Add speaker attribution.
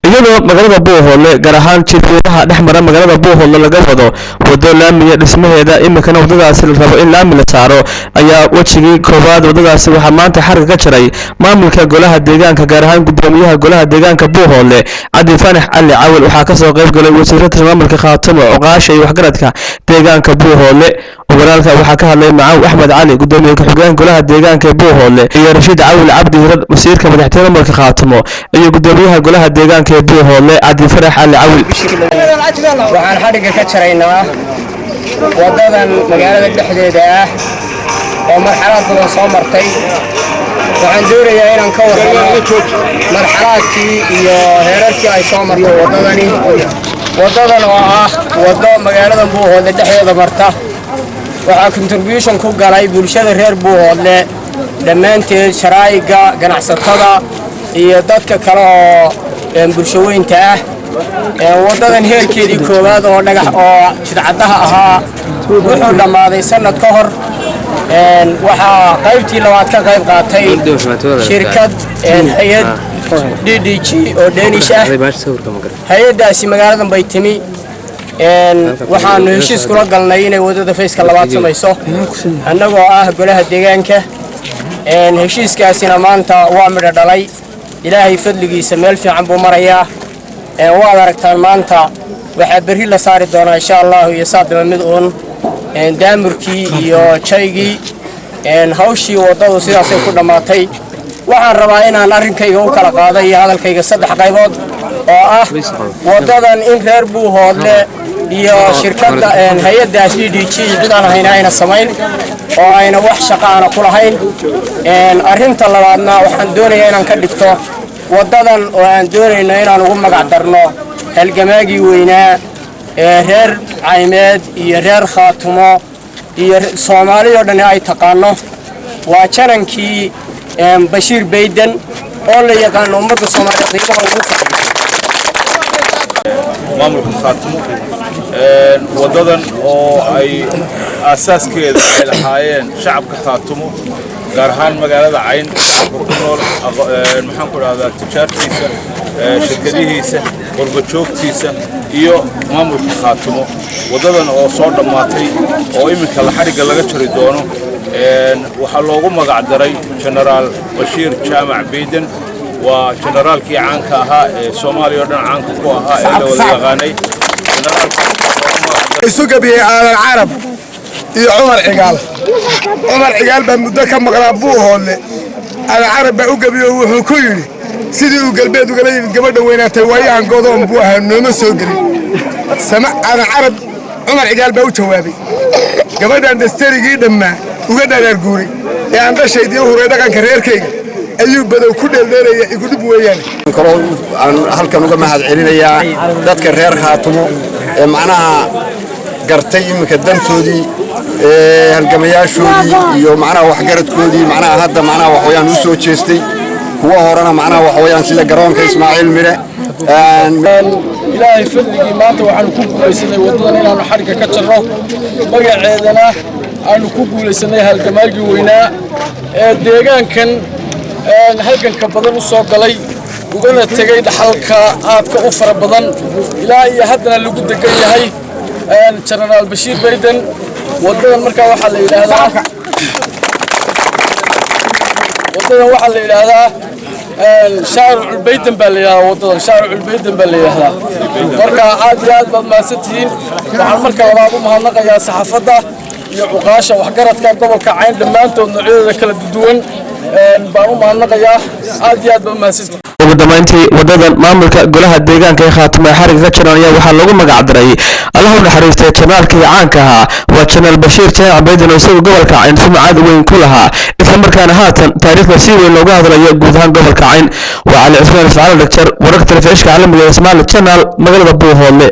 Speaker 1: Iyadoo magaalada Buuhoodle, gaar ahaan jidweynaha dhex mara magaalada Buuhoodle, laga wado wado laamiya dhismaheeda, iminkana wadadaasi la rabo in laami la saaro, ayaa wejigii koowaad wadadaasi waxaa maanta xarga ka jaray maamulka golaha deegaanka, gaar ahaan gudoomiyaha golaha deegaanka Buuhoodle, Cabdi Fanax Cali Cawil. Waxaa kasoo qayb galay wasiirada maamulka Khaatumo, cuqaasha iyo waxgaradka deegaanka Buuhoodle. Ogolaalka waxaa ka hadlay Macaw Axmed Cali, gudoomiye ku-xigeenka golaha deegaanka ee Buuhoodle, iyo Rashiid Cawil Cabdi Hirad, wasiirka madaxtooyada maamulka Khaatumo, iyo gudoomiyaha golaha deegaanka ee Buuhoodle, Cabdi Farax Cali Cawil.
Speaker 2: Waxaan xadhigga ka jaraynaa waddadan magaalada dhexdeeda ah oo marxalad badan soo martay. Waxaan doonayaa inaan ka warramo marxalaadkii iyo heerarkii ay soo martay waddadani. Waddadan oo ah waddo magaalada Buuhoodle dhexdeeda marta waxaa contribution ku galay bulshada reer Buuhoodle dhammaanteed, sharaa'iga, ganacsatada iyo dadka kale oo bulshaweynta ah. Waddadan heerkeedii koowaad oo dhagax oo jidcaddaha ahaa wuxuu dhammaaday sannad ka hor. Waxaa qaybtii labaad ka qayb qaatay shirkad hay-ad DDG oo Danish ah. Hay-addaasi magaaladan bay timi. Waxaanu heshiis kula galnay inay waddada phase-ka labaad samayso, annagoo ah golaha deegaanka. Heshiiskaasina maanta waa midho dhalay, Ilaahay fadligiisa meel fiican buu marayaa. Waad aragtaan, maanta waxaa berri la saari doonaa, insha Allahu, iyo saadaba mid uun daamurkii iyo jaygii. Hawshii waddadu sidaasay ku dhammaatay. Waxaan rabaa inaan arrinkayga u kala qaado iyo hadalkayga saddex qaybood, oo ah waddadan in reer Buuhoodle iyo shirkadda hay-addaas DDG cid aan ahayna ayna samayn oo ayna wax shaqa aana ku lahayn. Arrinta labaadna waxaan doonayaa inaan ka dhigto waddadan oo aan doonayno inaan ugu magac darno halgamaagii weynaa ee reer Caymeed iyo reer Khaatumo iyo Soomaali oo dhan ay taqaano, waa janankii Bashiir Bayden oo la yaqaano ummadda Soomaaliya qiimaha ugu fadhiyo.
Speaker 3: Maamulka Khaatumo, waddadan oo ay aasaaskeeda ay lahaayeen shacabka Khaatumo, gaar ahaan magaalada Cayn shacabka ku nool, maxaan ku dhahdaa, tujaartiisa, shirkadihiisa, qurbajoogtiisa iyo maamulka Khaatumo, waddadan oo soo dhammaatay oo iminka la xadhigga laga jari doono, waxaa loogu magac daray Jenaraal Bashiir Jaamac Bayden. Waa jenaraalkii caanka ahaa ee Soomaaliya oo dhan caanka ku ahaa ee la wada yaqaanay.
Speaker 4: Isu gabiyey Aadan Carab iyo Cumar Cigaal. Cumar Cigaal baa muddo ka maqnaa Buuhoodle. Aadan Carab baa u gebiye oo wuxuu ku yidhi, sidii uu galbeed ugala yimid gabadha weynaatay, waayahan godoon buu ahaa, nooma soo gelin. Aadan Carab Cumar Cigaal baa u jawaabay: "Gabadhan dastarigii dhammaa uga dharaar guuray ee aan dhashaydii u huray dhaqanka reerkayga ayuu badow ku dheeldheelaya, igu dhib weeyaane."
Speaker 5: Kaloo aan halkan uga mahad celinayaa dadka reer Khaatumo ee macnaha gartay iminka dantoodii, halgamayaashoodii iyo macnaha waxgaradkoodii, macnaha hadda macnaha waxwayaan u soo jeestay, kuwa horena macnaha waxwayaan sida garoonka Ismaaciil Mire.
Speaker 6: Ilaahay fadligii, maanta waxaanu ku guulaysanay waddadan inaanu xadhigga ka jarro, magaceedana aanu ku guulaysanay halgamaagii weynaa ee deegaankan halganka badan u soo galay, ugana tegey dhaxalka aadka u fara badan, ilaa iyo haddana lagu degan yahay, Jenaraal Bashiir Bayden. Waddadan markaa waxaa la yidhaahdaa, waddadan waxaa la yidhaahdaa Shaaricu Bayden baa la yidhahdaa. Waddadan Shaaricu Bayden baa la yidhahdaa. Marka aad iyo aad baad mahadsantihiin. Waxaan marka labaad u mahadnaqayaa saxaafadda iyo cuqaasha, waxgaradka gobolka Cayn dhammaantood noocyadooda kala duwan baan u mahadnaqayaa. Aad iyo aad baad mahadsantihiin.
Speaker 1: Ugu dambeyntii, wadadan maamulka golaha deegaanka ee Khaatumo ee xarigga ka jaran ayaa waxaa loogu magac daray, Allah u naxariistay, janaalkii caanka ahaa, waa Janaal Bashiir Jaamac Bayden, oo isagu gobolka Cayn sumcad weyn ku lahaa, islamarkaana haatan taariikhda si weyn looga hadlayo guud ahaan gobolka Cayn. Waa Cali Cusmaan Ismaciil Dhagjar, wararka telefishinka caalamiga ee Somali Channel, magaalada Buuhoodle.